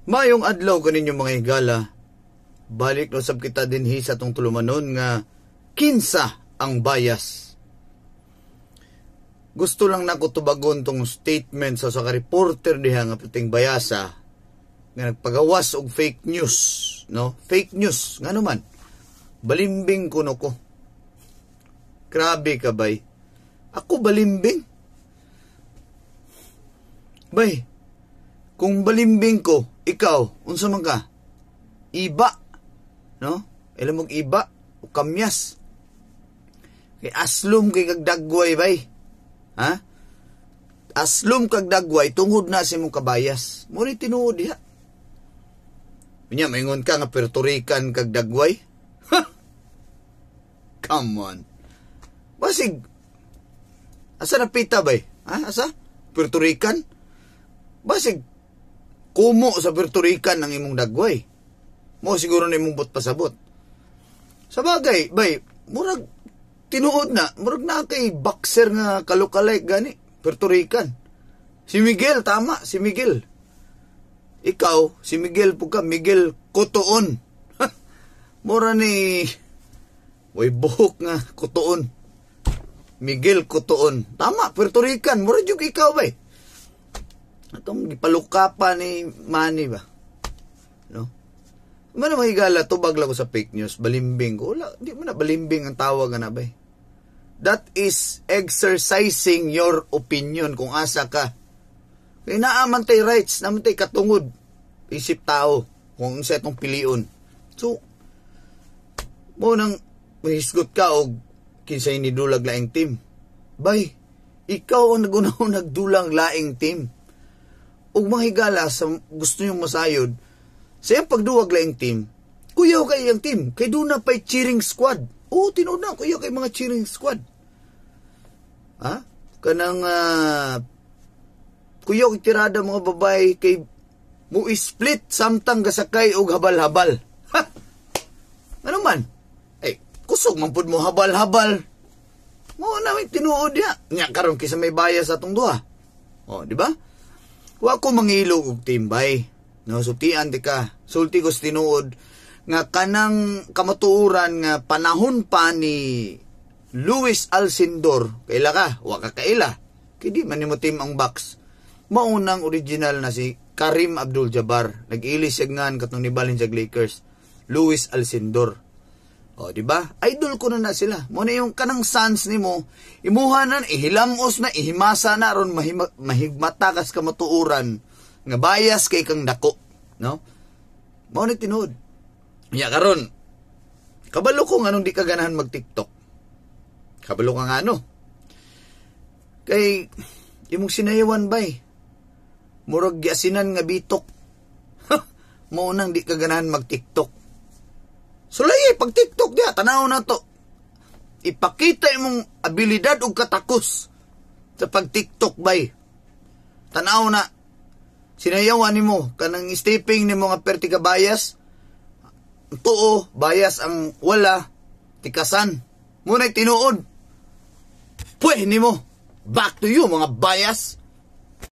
Maayong adlaw kaninyo, mga higala. Balik no sab kita dinhi sa atong tulumanon nga "Kinsa ang Bias?" Gusto lang nako tubagon tong statement sa ka reporter diha nga puting bayasa nga nagpagawas og fake news, no? Fake news ngano man? Balimbing kuno ko. Grabe ka, bay. Ako balimbing? Bay, kung balimbing ko, ikaw, unsa man ka? Iba. No? Alam mong iba o kamyas. Kay aslom kay kag dagway, bay. Ha? Aslom kag dagway tungod na sa imong kabayas. Mo ni tinuod diha. Unya maingon ka nga Puerto Rican kag dagway? Come on. Basig asa na pita, bay? Ha? Asa? Puerto Rican? Basig kumo sa Puerto Rican ang imong dagway. Mo siguro na imong buot pasabot. Sa bagay, bay, murag tinuod na, murag na kay boxer nga ka-lookalike gani, Puerto Rican. Si Miguel, tama, si Miguel. Ikaw, si Miguel po ka, Miguel Cotto. Mura ni way buhok nga Cotto. Miguel Cotto. Tama, Puerto Rican. Mura jud ikaw, bay. Atong gipaluka pa ni Manny ba? No? Man mga higala, tubag lang ko sa fake news, balimbing ko. Wala, di mo na balimbing ang tawag na, bay. That is exercising your opinion kung asa ka. Kaya naaman tay rights, naaman tay katungod. Isip tao kung unsa itong pilion. So, mo nang mahisgot ka og kinsay nidulag laing team. Bay, ikaw ang nagunaw nagdulang laing team. Ug mga higala, sa gusto niyong masayod, sa iyang pagduwag laing team, kuyaw kay iyang team, kay doon na pa'y cheering squad. Oo, tinuod na, kuyaw kay mga cheering squad. Ha? Kanang kuyaw kay tirada mga babae kay mo split samtang gasakay og habal-habal. Ha? Ano man? Eh, kusog man pud mo habal-habal. Mo na may tinuod diha. Nya karon kisa may bias atong duha. Oh, di ba? Wa ko mangilog og team, bay. No, sultian di ka. Sulti ko sa tinuod nga kanang kamatuoran nga panahon pa ni Luis Alcindor, kaila ka, wa ka kaila. Kay di man nimo team ang Bucks. Maunang original na si Kareem Abdul-Jabbar. Nag-ilis siya ngan katong nibalhin sa Lakers. Luis Alcindor. O, di ba? Idol ko na na sila. Mo na yung kanang Suns nimo, imuha na, ihilamos na, ihimasa na aron mahigmata kas kamatuoran nga bias kay kang dako, no? Mao ni tinuod. Ya karon, kabalo ko nganong di ka ganahan mag-TikTok. Kabalo ka nga ano. Kay imong sinayawan, bay, murag giasinan nga bitok. Mao nang di ka ganahan mag-TikTok. Sulay pag TikTok diya, tanaw na to. Ipakita imong abilidad ug katakos sa pag TikTok, bay. Tanaw na sinayawan nimo kanang stepping nimo nga perti ka bias. Tuo, bias ang wala tikasan. Muna'y tinuod. Pweh nimo. Back to you, mga bias.